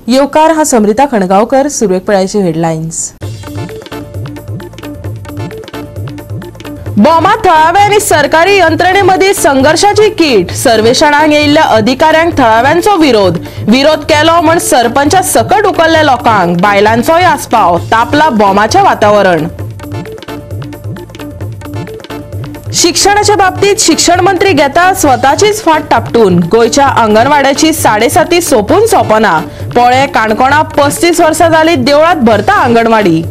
येवकार हा समृता खणगावकर. सुरवेक पळयाची हेडलायन्स. बोमा थळावे आनी सरकारी यंत्रणेमदीं संघर्षाची कीट. सर्वेक्षणाक येयिल्ल्या अधिकाऱ्यांक थळाव्यांचो विरोध. विरोध केलो म्हण सरपंचा सकट उखल्ले लोकांक, बायलांचोय आस्पाव. तापला बोमाचें वातावरण. शिक्षणाच्या बाबतीत शिक्षण मंत्री घेता स्वताचीच फाट तापटून. गोंयच्या अंगणवाड्याची 7.5 सोपून सोंपना. पोळे काणकोणा 35 वर्सां जाली देवळात भरता अंगणवाडी.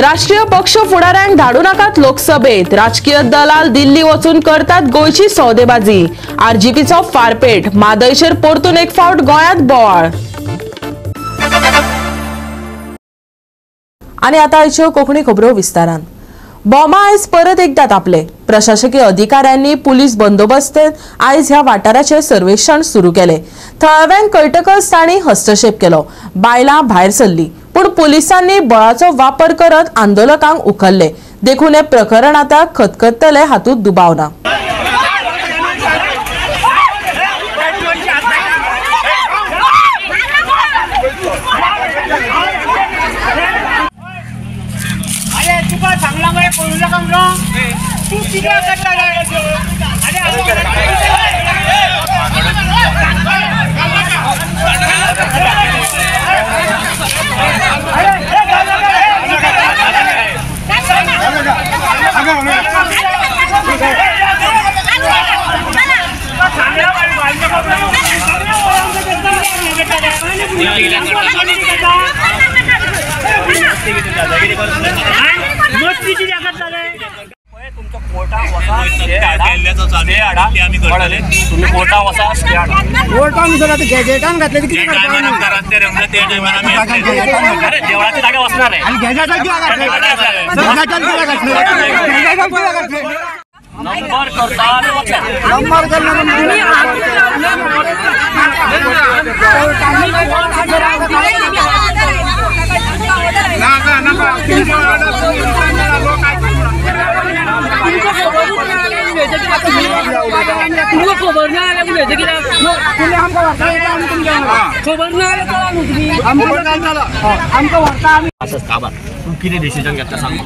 राष्ट्रीय पक्ष फुडाऱ्यांक धाडू नाकात लोकसभेत. राजकीय दलाल दिल्ली वचून करतात गोंयची सौदेबाजी. आरजीपीचो फारपेट. म्हादयचेर परतून एक फावट गोंयांत बोवाळ. आनी आतां आयच्यो कोंकणी खबरो विस्तारान. बोमा आयज परत एकदां तापले. प्रशासकीय अधिकाऱ्यांनी पुलीस बंदोबस्तेत आयज ह्या वाठाराचें सर्वेक्षण सुरू केलें. थळाव्यांक कळटकच तांणी हस्तक्षेप केलो. बायलां भायर सरली, पूण पुलिसांनी बळाचो वापर करत आंदोलकांक उखल्ले. देखून हें प्रकरण आतां खतखतले हातूंत दुबाव ना. तूं कितें डिसिजन घेतला सांग.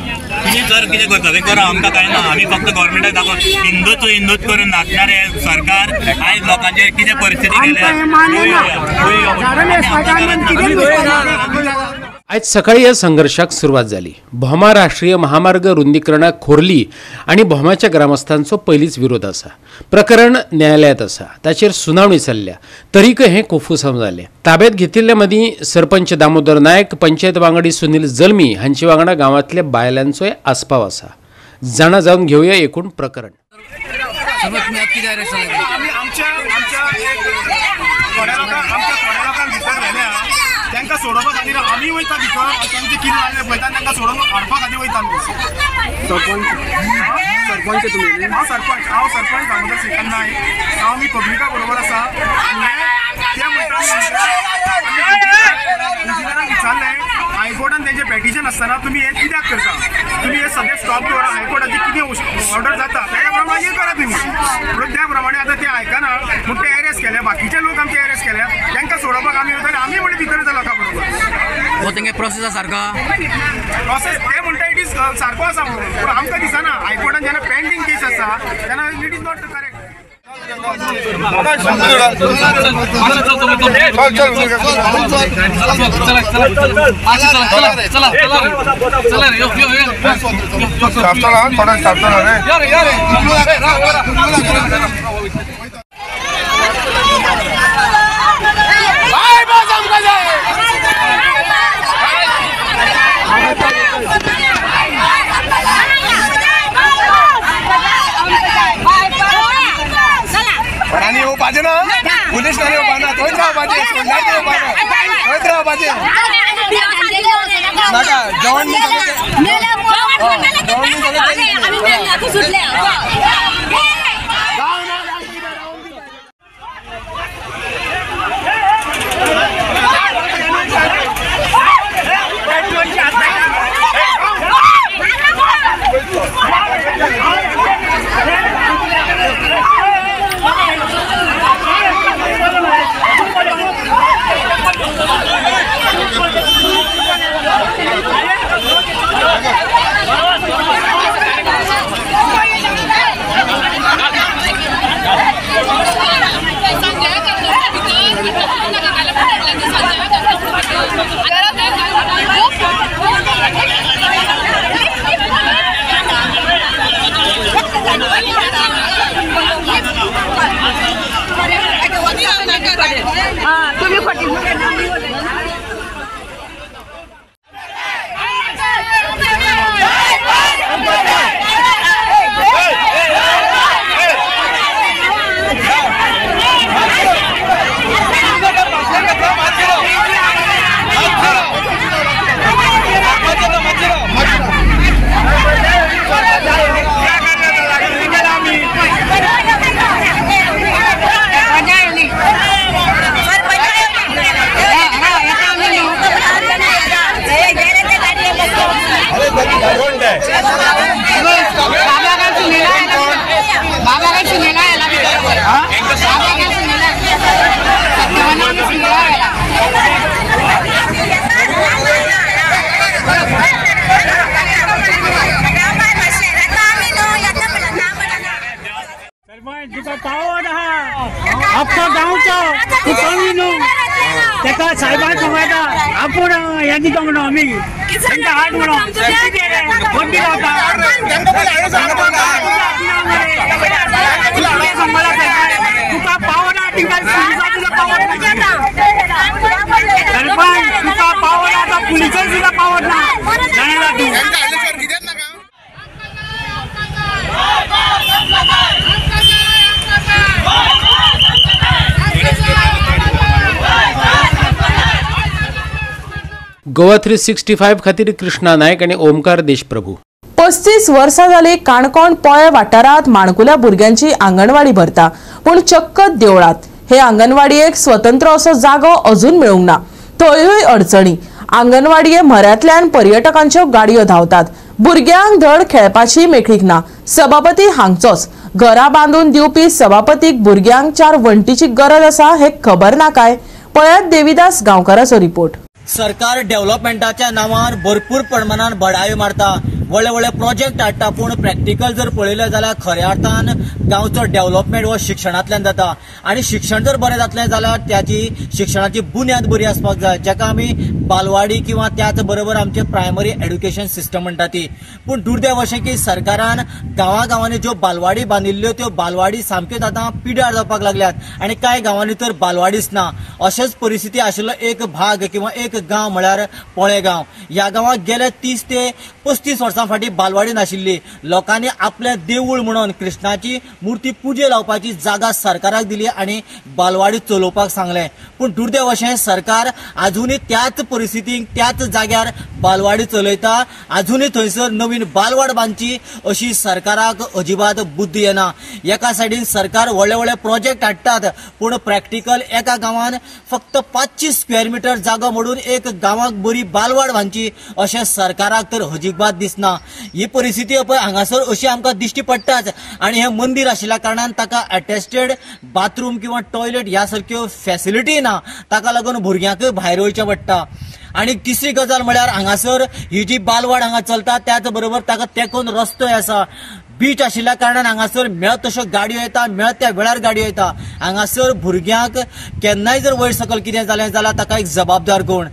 कितें कर कितें करता तें करा, आमकां कांय ना. आमी फक्त गव्हर्मेंटाक दाखोवन हिंदुत्व हिंदुत्व करून नाचणारे सरकार आयज लोकांचेर कितें परिस्थिती केल्या. आयज सकाळी ह्या संघर्षाक सुरवात जाली. भोमा राष्ट्रीय महामार्ग रुंदीकरणाक खोर्ली आनी भोमाच्या ग्रामस्थांचो पयलींच विरोध आसा. प्रकरण न्यायालयांत आसा, ताचेर सुनावणी चल्ल्या, तरीकय हें कोफुसांव जालें. ताब्यात घेतिल्ल्या मदीं सरपंच दामोदर नायक, पंचायत वांगडी सुनील जल्मी हांचे वांगडा गांवांतल्या बायलांचोय आस्पाव आसा. जाणा जावन घेवया एकूण प्रकरण. तांकां सोडोवपा खातीर आमी वयता भितर, तांचे कितें जालें पळयता, तांकां सोडोवन हाडपा खातीर वयता आमी. सरपंच सरपंच तुमी? हांव सरपंच, हांव सरपंच दामोदर श्रीकांत नायक. हांव आमी पब्लिका बरोबर आसा. ते म्हणटा इंजिनियरांक विचारलें, हायकोर्टान तेंचें पेटिशन आसतना तुमी हें कित्याक करता, तुमी हें सगळें स्टॉप दवरा, हायकोर्टाची कितें ऑर्डर जाता तेज्या प्रमाणे हें करा तुमी. म्हणून त्या प्रमाणे आतां ते आयकना म्हूण ते एरेस्ट केले. बाकीचे लोक आमचे एरेस्ट केल्या, तांकां सोडोवपाक आमी वयता आनी आमी म्हणल्यार भितर वयता लोकां बरोबर. हो तेंगे प्रोसेस आसा सारको? प्रोसेस ते म्हणटा it is सारको आसा म्हणून, पूण आमकां दिसना हायकोर्टान जेन्ना पेंडींग केस आसा तेन्ना it is not correct. Police नाही येवपाना, थंयच रावपाचें, सोडल्यार येवपाना, थंयच रावपाचें. नाका जेवण सरपंच तुका पावर आहा, आख्खो गांवचो तूं कमी न्हू, तेका साहेबान सांगता आपूण हें दिता म्हणून आमी तांकां हाड म्हणून वड्डी रावता तुका पावर आहा, तिंका पुलिसां पावर ना. सरपंच तुका पावर आहा, पुलिसां सुद्दां पावर ना. जाणा तूं गोवा 365 खातीर कृष्णा नायक आणि ओमकार देशप्रभू. 35 वर्सां जाली काणकोण पोळे वाठारांत माणकुल्या भुरग्यांची आंगणवाडी भरता, पूण चक्क देवळात हे आंगणवाडयेक स्वतंत्र असो जागो अजून मेळूंक ना. थंयूय अडचणी. आंगणवाडये म्हऱ्यांतल्यान पर्यटकांच्यो गाडयो धांवतात, भुरग्यांक धड खेळपाची मेकळीक ना. सभापती हांगचोच, घरा बांदून दिवपी सभापतीक भुरग्यांक 4 वण्टीची गरज आसा हे खबर ना काय? पळयात देवीदास गांवकाराचो रिपोर्ट. सरकार डेव्हलपमेंटाच्या नांवान भरपूर प्रमाणान बडायो मारता, व्हडले व्हडले प्रोजेक्ट हाडटा, पूण प्रॅक्टिकल जर पळयलें जाल्यार खऱ्या अर्थान गांवचो डेव्हलपमेंट हो शिक्षणांतल्यान जाता आनी शिक्षण जर बरें जातलें जाल्यार त्याची शिक्षणाची बुन्याद बरी आसपाक जाय, जाका आमी बालवाडी किंवा त्याच बरोबर आमचे प्रायमरी एड्युकेशन सिस्टम म्हणटा ती. पूण दुर्दैव अशें की सरकारान गांवागांवांनी ज्यो बालवाडी बांदिल्ल्यो त्यो बालवाडी सामक्योच आतां पिड्यार जावपाक लागल्यात आनी कांय गांवांनी तर बालवाडीच ना. अशेंच परिस्थिती आशिल्लो एक भाग किंवा एक गांव म्हळ्यार पोळे गांव. ह्या गांवाक गेले 30 ते 35 वर्सां फाटीं बालवाडी नाशिल्ली. लोकांनी आपलें देवूळ म्हणून कृष्णाची मूर्ती पुजे लावपाची जागा सरकाराक दिली आनी बालवाडी चलोवपाक सांगलें. पूण दुर्दैव अशें सरकार आजुनूय त्याच परिस्थितीक त्याच जाग्यार बालवाडी चलयता. आजुनूय थंयसर नवीन बालवाड बांदची अशी सरकाराक अजिबात बुद्धी येना. एका सायडीन सरकार व्हडले व्हडले प्रोजेक्ट हाडटात, पूण प्रॅक्टिकल एका गांवान फक्त 500 स्क्वेअर मिटर जागो मोडून एक गांवाक बरी बालवाड बांदची अशें सरकाराक तर अजिबात दिसना. ही परिस्थिती पळय हांगासर अशी आमकां दिश्टी पडटाच. आनी हें मंदीर आशिल्ल्या कारणान ताका अटेस्टेड बाथरूम किंवा टॉयलेट ह्या सारक्यो फॅसिलिटी ना, ताका लागून भुरग्यांक भायर वयचें पडटा. आनी तिसरी गजाल म्हळ्यार हांगासर ही जी बालवाड हांगा चलता त्याच बरोबर ताका तेंकून रस्तोय आसा. बीच आशिल्ल्या कारणान हांगासर मेळत तश्यो गाडयो येता, मेळत त्या वेळार गाडयो येता. हांगासर भुरग्यांक केन्नाय जर वयर सकयल कितें जालें जाल्यार ताका एक जबाबदार कोण?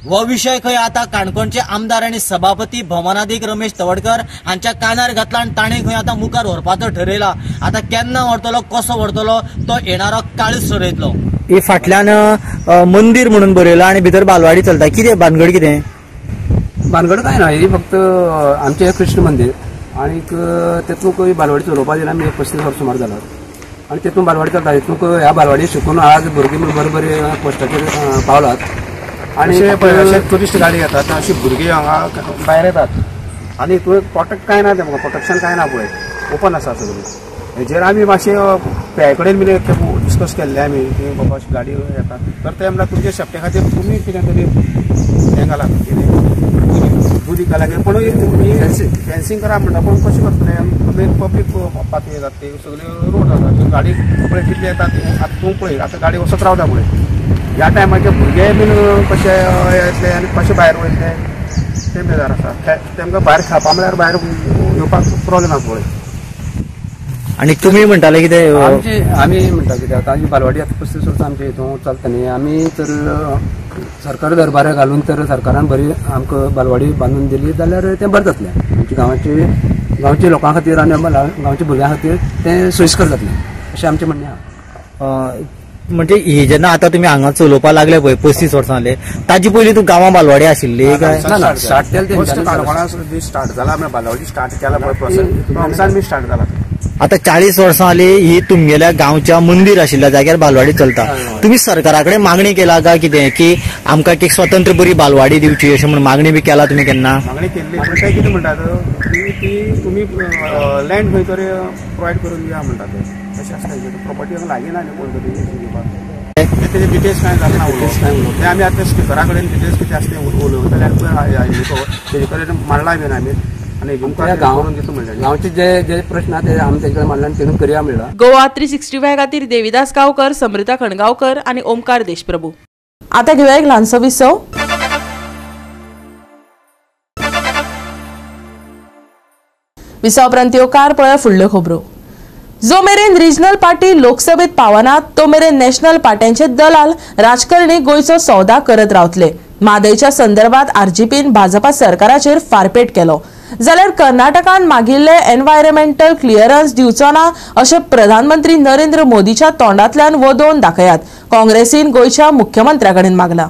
हो विशय खंय आतां काणकोणचे आमदार आनी सभापती भवनाधीक रमेश तवडकर हांच्या कानार घातला आनी ताणें खंय आतां मुखार व्हरपाचो ठरयला. आतां केन्ना व्हरतलो, कसो व्हरतलो तो येणारो काळूच ठरयतलो. ही फाटल्यान मंदीर म्हणून बरयला आनी भितर बालवाडी चलता, कितें भानगड? कितें भानगड काय ना, ही फक्त आमचें कृष्ण मंदीर आनीक तेतूंक बालवाडी चलोवपा दिना. आमी 35 वर्स सुमार जाला आनी तेतून बालवाडी चलता. तेतूंक ह्या बालवाडी शिकून आज भुरगीं बरें बरें पोस्टाचेर पावलात आनी अशे टुरिस्ट गाडी येतात, अशी भुरगीं हांगा भायर येतात आनी हितून प्रोटेक्ट कांय ना, तेमकां प्रोटेक्शन कांय ना, पळय ओपन आसा सगळें. हेजेर आमी मातशें पी कडेन बीन डिस्कस केल्लें आमी की बाबा अशी गाडी येता तर ते म्हणल्यार तुमच्या सेफ्टी खातीर तुमी कितें तरी हें घालात, कितें दुदी घाला, पूण फेन्सिंग करा म्हणटा, पूण कशें करतले? मेन पब्लीक पाथवे येतात, ते सगळे रोड जाता, गाडी पळय कितले येतात. आतां तूं पळय आतां गाडी वचत रावता पळय, ह्या टायमाचे भुरगे बीन कशे येतले आनी कशे भायर वयतले ते बेजार आसा. तेमकां भायर खेळपा म्हळ्यार भायर येवपाक प्रोब्लेम आसा पळय. आनी तुमी म्हणटाले कितें? आमी म्हणटा कितें, आतां बालवाडी आतां 35 वर्सां आमच्या हितून चलता न्ही. आमी तर सरकार दरबार घालून तर सरकारान बरी आमकां बालवाडी बांदून दिली जाल्यार तें बरें जातलें. आमच्या गांवच्या लोकां खातीर आनी गांवच्या भुरग्यां खातीर तें सोयीस्कर जातलें अशें आमचें म्हणणें आहा. म्हणजे ही जेन्ना आतां तुमी हांगा चलोवपाक लागले पळय 35 वर्सां जाले, ताजे पयलीं तूं गांवां बालवाडी आशिल्ली काय? स्टार्ट केलें काणकोणा स्टार्ट जाला, बालवाडी स्टार्ट केला पळय प्रोसेस आमच्यान बी स्टार्ट जाला. आतां 40 वर्सां जाली ही तुमगेल्या गांवच्या मंदीर आशिल्ल्या जाग्यार बालवाडी चलता. तुमी सरकारा कडेन मागणी केला काय कितें की आमकां एक स्वतंत्र बरी बालवाडी दिवची अशें म्हणून मागणी बी केला तुमी केन्ना? मागणी केल्ली, पूण ते कितें म्हणटात ती तुमी लँड खंय तरी प्रोवायड करून दिया म्हणटात. तशें आसता, प्रॉपर्टी लागीं ना न्ही कोण तरी घेवपाक, तेजे डिटेल्स कांय जाणा उलोवप ते आमी आतां स्पिकरा कडेन डिटेल्स कितें आसा ते उलोवतले आनी तेजे कडेन मांडला बीन आमी गांवचे जे जे प्रश्न आहा ते आमी तेंचे कडेन मांडला आनी तेणून करया म्हणला. गोवा 365 खातीर देवीदास गांवकर, समृता खणगांवकर आनी ओमकार देशप्रभू. आता घेऊया एक ल्हानसो विसव. विसव उपरांत येवकार पळय फुडल्यो खबरो. जो मेरेन रिजनल पार्टी लोकसभेत पावना तो मेरेन नॅशनल पार्ट्यांचे दलाल राजकारणी गोंयचो सौदा करत रावतले. म्हादयच्या संदर्भात आरजीपीन भाजपा सरकाराचेर फारपेट केलो जाल्यार कर्नाटकान मागिल्ले एनवायरमेंटल क्लिअरन्स दिवचो ना अशें प्रधानमंत्री नरेंद्र मोदीच्या तोंडांतल्यान वदोवन दाखयात काँग्रेसीन गोंयच्या मुख्यमंत्र्या कडेन मागला.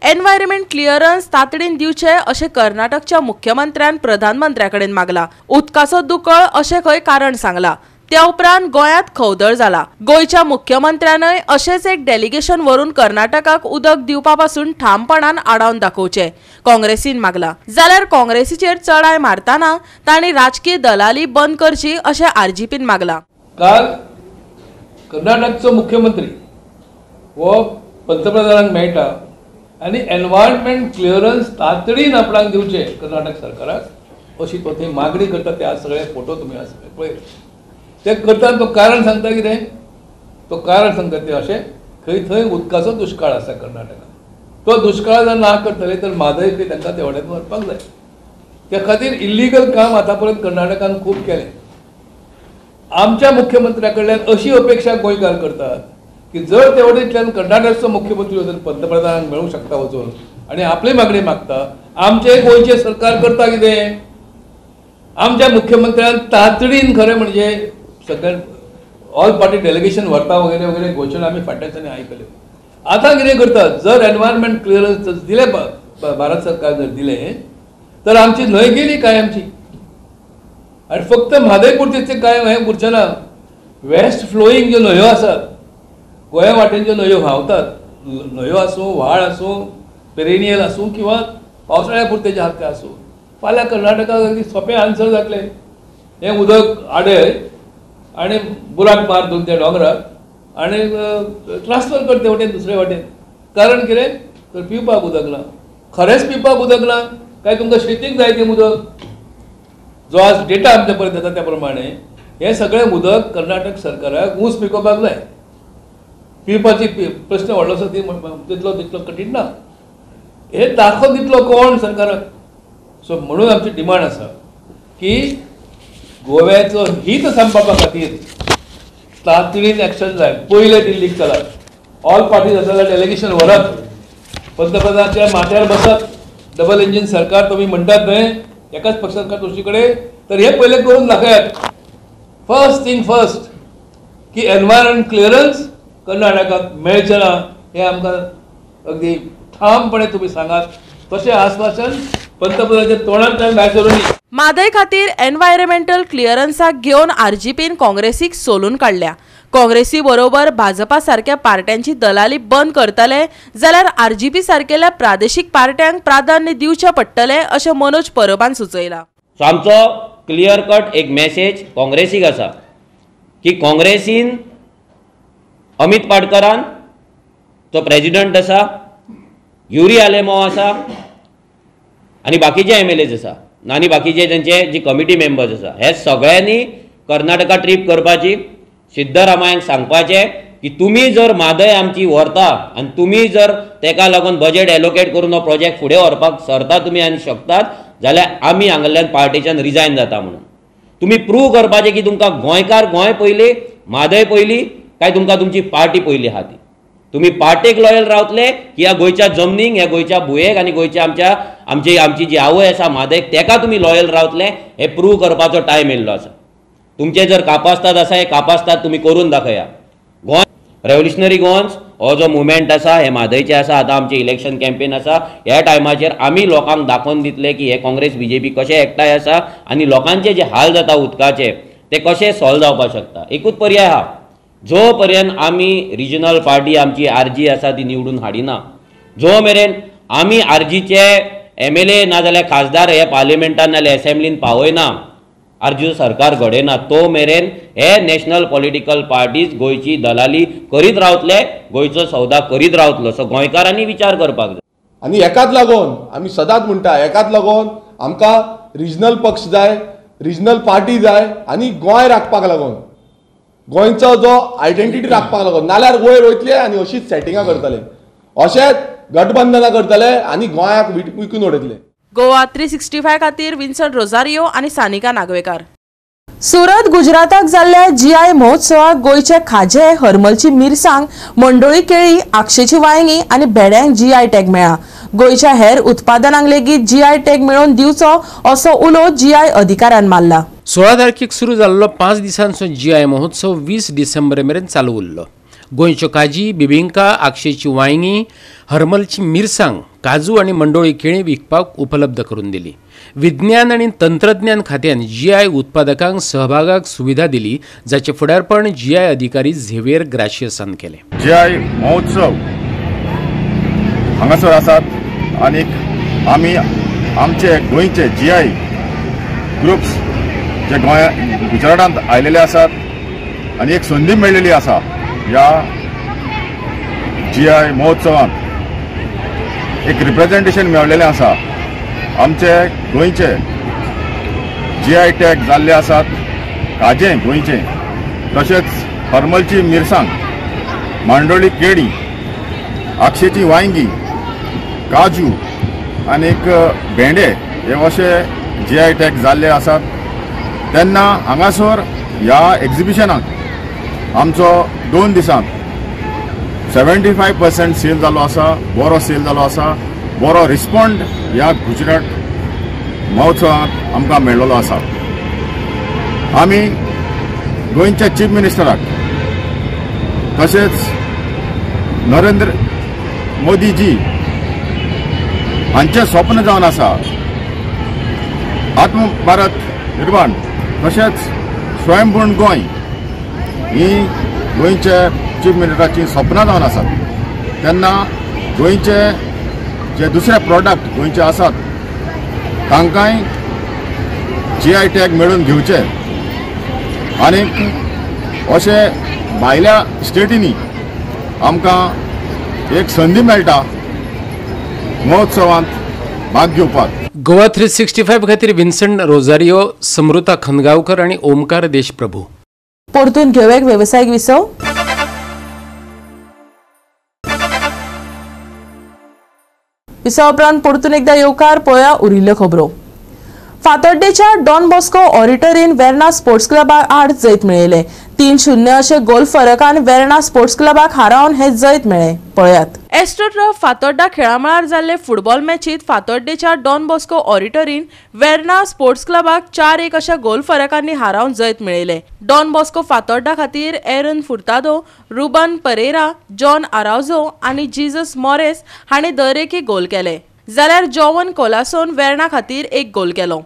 एनवायरमेंट क्लिअरन्स तातडीन दिवचे अशें कर्नाटकच्या मुख्यमंत्र्यान प्रधानमंत्र्या कडेन मागला. उदकाचो दुकळ अशें खंय कारण सांगला. त्या उपरांत गोंयांत खवदळ जाला. गोंयच्या मुख्यमंत्र्यानय अशेंच एक डेलिगेशन व्हरून कर्नाटकाक उदक दिवपा पासून ठामपणान आडावन दाखोवचें काँग्रेसीन मागला. जाल्यार काँग्रेसीचेर चढाय मारतना तांणी राजकीय दलाली बंद करची अशें आरजीपीन मागला. काल कर्नाटकचो मुख्यमंत्री हो पंतप्रधानांक मेळटा आनी एनवायरमेंट क्लिअरन्स तातडीन आपणाक दिवचें कर्नाटक सरकाराक अशी तो थंय मागणी करता. ते आज सगळे फोटो तुमी आज सगळे पळयले. ते करता तो कारण सांगता कितें, तो कारण सांगता ते अशें खंय थंय उदकाचो दुश्काळ आसा कर्नाटकान, तो दुश्काळ जर ना करतले तर म्हादय खंय तांकां ते वाटेन व्हरपाक जाय. त्या खातीर इल्लिगल काम आतां पर्यंत कर्नाटकान खूब केलें. आमच्या मुख्यमंत्र्या कडल्यान अशी अपेक्षा गोंयकार करतात की जर ते वटेंतल्यान कर्नाटकचो मुख्यमंत्री वचून पंतप्रधानांक मेळूंक शकता वचून आनी आपली मागणी मागता, आमचें गोंयचें सरकार करता कितें? आमच्या मुख्यमंत्र्यान तातडीन खरें म्हणजे सगळ्यां ऑल पार्टी डेलिगेशन व्हरता वगैरे वगैरे घोशणा आमी फाटल्या दिसांनी आयकल्यो. आतां कितें करतात, जर एनवायरमेंट क्लियरन्स दिलें भारत सरकार जर दिलें तर आमची न्हंय गेली कायमची. आनी फक्त म्हादय पुरतें कांय हें उरचें ना. वेस्ट फ्लोईंग ज्यो न्हंयो आसात, गोंया वाटेन ज्यो न्हंयो व्हांवतात, न्हंयो आसूं, व्हाळ आसूं, पेरेनियल आसूं किंवा पावसाळ्या पुरते जे आहात ते आसूं, फाल्यां कर्नाटकाक अगदी सोंपें आन्सर जातलें, हें उदक आडय आनी बुराक मार दोन त्या दोंगराक आनी ट्रान्सफर कर ते वटेन दुसरे वाटेन. कारण कितें तर पिवपाक उदक ना. खरेंच पिवपाक उदक ना काय तुमकां शेतीक जाय तें उदक? जो आज डेटा आमच्या पर्यंत येता त्या प्रमाणे हें सगळें उदक कर्नाटक सरकाराक ऊस पिकोवपाक जाय. पिवपाची प्रश्न व्हडलोसो तितलो तितलो कठीण ना. हे दाखोवन दितलो कोण सरकाराक? सो म्हणून आमची डिमांड आसा की गोव्याचो हित सांबाळपा खातीर तातडीन एक्शन जाय. पयलें दिल्लीक चलात, ऑल पार्टीज आसा जाल्यार डेलिगेशन व्हरात, पंतप्रधानाच्या माथ्यार बसात. डबल इंजीन सरकार तुमी म्हणटात न्हय, एकाच पक्षान दुसरी कडेन, तर हे पयलें करून दाखयात. फर्स्ट थिंग फर्स्ट की एनवायरमेंट क्लियरन्स कर्नाटकाक मेळचें ना हें आमकां अगदी ठामपणे तुमी सांगात. तशें आस्वासन पंतप्रधानाच्या तोंडांतल्यान भायर सरूं दी. म्हादय खातीर एनवायरमेंटल क्लिअरन्साक घेवन आरजीपीन काँग्रेसीक सोलून काडल्या. काँग्रेसी बरोबर भाजपा सारक्या पार्ट्यांची दलाली बंद करतले जाल्यार आरजीपी सारकेल्या प्रादेशीक पार्ट्यांक प्राधान्य दिवचें पडटलें अशें मनोज परबान सुचयलां. सो आमचो क्लियर कट एक मॅसेज काँग्रेसीक आसा की काँग्रेसीन अमित पाटकरान तो प्रेजिडंट आसा, युरी आलेमांव आसा आनी बाकीचे एमएलएज आसा आनी बाकीचे तेंचे जी कमिटी मेंबर्स आसा, हे सगळ्यांनी कर्नाटका ट्रीप करपाची, सिद्धरामय्यांक सांगपाचें की तुमी जर म्हादय आमची व्हरता आनी तुमी जर तेका लागून बजेट एलोकेट करून हो प्रोजेक्ट फुडें व्हरपाक सरता तुमी आनी शकतात जाल्यार आमी हांगल्यान पार्टीच्यान रिजायन जाता म्हणून तुमी प्रूव करपाचें की तुमकां गोंयकार गोंय पयलीं, म्हादय पयली काय तुमकां तुमची पार्टी पयली आहा ती. तुमी पार्टेक लॉयल रावतले की ह्या गोंयच्या जमनीक, ह्या गोंयच्या भुंयेक आनी गोंयच्या आमच्या आमची आमची जी आवय आसा म्हादयक तेका तुमी लॉयल रावतले हें प्रूव करपाचो टायम येयल्लो आसा. तुमचे जर कापास्ताद आसा हे कापास्ताद तुमी करून दाखया. गोंय रेव्होल्युशनरी गोवन्स हो जो मुवमेंट आसा हे म्हादयचे आसा, आतां आमचें इलेक्शन कॅम्पेन आसा, ह्या टायमाचेर आमी लोकांक दाखोवन दितले की हे काँग्रेस बीजेपी कशें एकठांय आसा आनी लोकांचे जे हाल जाता उदकाचे ते कशे सॉल्व जावपाक शकता. एकूच पर्याय आहा, जो पर्यंत आमी रिजनल पार्टी आमची आरजी आसा ती निवडून हाडिना, जो मेरेन आमी आरजीचे एमएलए नाजाल्यार खासदार हे पार्लिमेंटान नाजाल्यार एसेंब्लीन पावयना, आरजीचो सरकार घडयना, तो मेरेन हे नॅशनल पॉलिटिकल पार्टीज गोंयची दलाली करीत रावतले, गोंयचो सौदा करीत रावतलो. सो गोंयकारांनी विचार करपाक जाय. आनी एकाच लागून आमी सदांच म्हणटा, एकाच लागून आमकां रिजनल पक्ष जाय, रिजनल पार्टी जाय आनी गोंय राखपाक लागून, गोंयचो जो आयडेंटिटी राखपाक लागून, नाल्यार वयर वयतले आनी अशीच सेटिंगां करतले, अशेंच गठबंधनां करतले आनी गोंयाक विकून उडयतले. गोवा 365 खातीर विन्सन रोजारियो आनी सानिका नागवेकार. सुरत गुजराताक जाल्ल्या जीआय महोत्सवाक गोंयचे खाजे, हरमलची मिरसांग, मंडोळी केळी, आक्षेची वांयगी आनी भेड्यांक जीआय टॅग मेळ्ळा. गोंयच्या हेर उत्पादनांक लेगीत जीआय टॅग मेळोवन दिवचो असो उलो जीआय अधिकाऱ्यान मारला. 16 तारखेक सुरू जाल्लो 5 दिसांचो जीआय महोत्सव 20 डिसेंबर मेरेन चालू उरलो. गोंयच्यो काजी, बिबिंका, आक्षेची वांयगी, हरमलची मिरसांग, काजू आनी मंडोळी केळी विकपाक उपलब्ध करून दिली. विज्ञान आनी तंत्रज्ञान खात्यान जीआय उत्पादकांक सहभागाक सुविधा दिली, जाचें फुडारपण जीआय अधिकारी झेवियर ग्राशियसान केलें. जीआय महोत्सव हांगासर आसात आनी आमी आमचे गोंयचे जीआय ग्रुप्स जे गोंया गुजरातांत आयलेले आसात आनी एक संदी मेळ्ळेली आसा ह्या जीआय महोत्सवांत एक रिप्रेझेंटेशन मेळलेलें आसा. आमचे गोंयचे जीआय टॅग जाल्ले आसात काजें गोंयचें, तशेंच हरमलची मिरसांग, मांडोळी केळी, आक्षेची वांयगी, काजू आनीक भेंडे हे अशे जीआय टॅग जाल्ले आसात. तेन्ना हांगासर ह्या एक्झिबिशनाक आमचो 2 दिसांत 75% सेल जालो आसा, बरो सेल जालो आसा, बरो रिस्पॉन्ड ह्या गुजरात महोत्सवांत आमकां मेळ्ळो आसा. आमी गोंयच्या चीफ मिनिस्टराक तशेंच नरेंद्र मोदीजी हांचें स्वप्न जावन आसा आत्म भारत निर्माण तशेंच स्वयंपूर्ण गोंय ही गोंयचे चीफ मिनिस्टराची सपनां जावन आसात. तेन्ना गोंयचे जे दुसरे प्रोडक्ट गोंयचे आसात तांकांय जीआय टॅग मेळून घेवचे आनी अशे भायल्या स्टेटींनी आमकां एक संदी मेळटा महोत्सवांत भाग घेवपाक. गोवा 365 खातीर विन्संट रोजारियो, समृता खनगांवकर आनी ओमकार देशप्रभू. परतून घेवया वेवसायीक विसव. विसवा उपरांत परतून एकदा येवकार. पळया उरिल्ल्यो खबरो. फातोड्डेच्या डॉन बॉस्को ऑडिटोरियन वेर्णा स्पोर्ट्स क्लबा आड जैत मेळयलें. 3-0 अशे गोल फरकान वेर्णा स्पोर्ट्स क्लबाक हारोवन हें जैत मेळ्ळें. पळयात. एस्ट्रोट्रफ फातोड्डा खेळामळार जाल्ले फुटबॉल मॅचीत फातोड्डेच्या डॉन बॉस्को ऑडिटोरियन वेर्णा स्पोर्ट्स क्लबाक 4-1 अशा गोल फरकांनी हारोवन जैत मेळयलें. डॉन बॉस्को फातोड्डा खातीर एरन फुर्तादो, रुबन परेरा, जॉन आरावजो आनी जीजस मॉरेस हांणी दरेकी गोल केले, जाल्यार जॉवन कोलासोन वेर्णा खातीर 1 गोल केलो.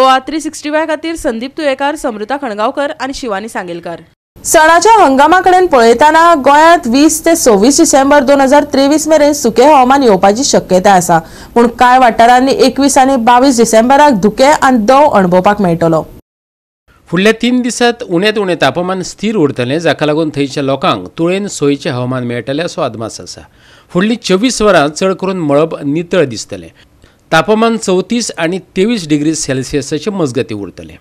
गोवा 365 खातीर संदीप तुयेकार, समृता खणगांवकर आनी शिवानी सांगेलकर. सणाच्या हंगामा कडेन पळयतना गोंयांत 20 ते 26 डिसेंबर 2023 मेरेन सुकें हवामान येवपाची शक्यताय आसा, पूण कांय वाठारांनी 21 आनी 22 डिसेंबराक धुकें आनी दंव अणभवपाक मेळटलो. फुडल्या 3 दिसांत उण्यांत उणें तापमान स्थिर उरतलें, जाका लागून थंयच्या लोकांक तुळेन सोयीचें हवामान मेळटलें असो अदमास आसा. फुडलीं 24 वरां चड करून मळब नितळ दिसतलें. तापमान 34 आनी 23 डिग्री सेल्सियसाचे मजगतीं उरतलें.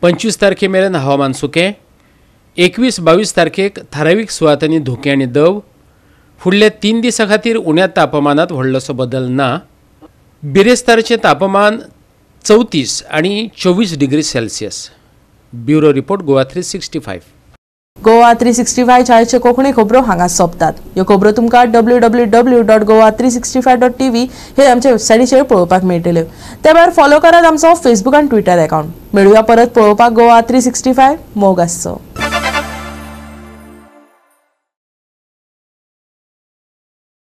25 तारखे मेरेन हवामान सुकें. 21-22 तारखेक थारावीक सुवातांनी धुकें आनी दव. फुडल्या 3 दिसां खातीर उण्या तापमानांत व्हडलोसो बदल ना. बिरेस्तारचें तापमान 34 आनी 24 degree Celsius. Bureau report, Goa 365. Goa 365 आयचे कोंकणी खबरो हांगा सोंपतात. ह्यो खबरो तुमकां www.goa365.tv हे आमच्या वेबसायटीचेर पळोवपाक मेळटल्यो. ते भायर फॉलो करात आमचो फेसबूक आनी ट्विटर अकाउंट. मेळुया परत पळोवपाक गोवा 365. मोग आसचो.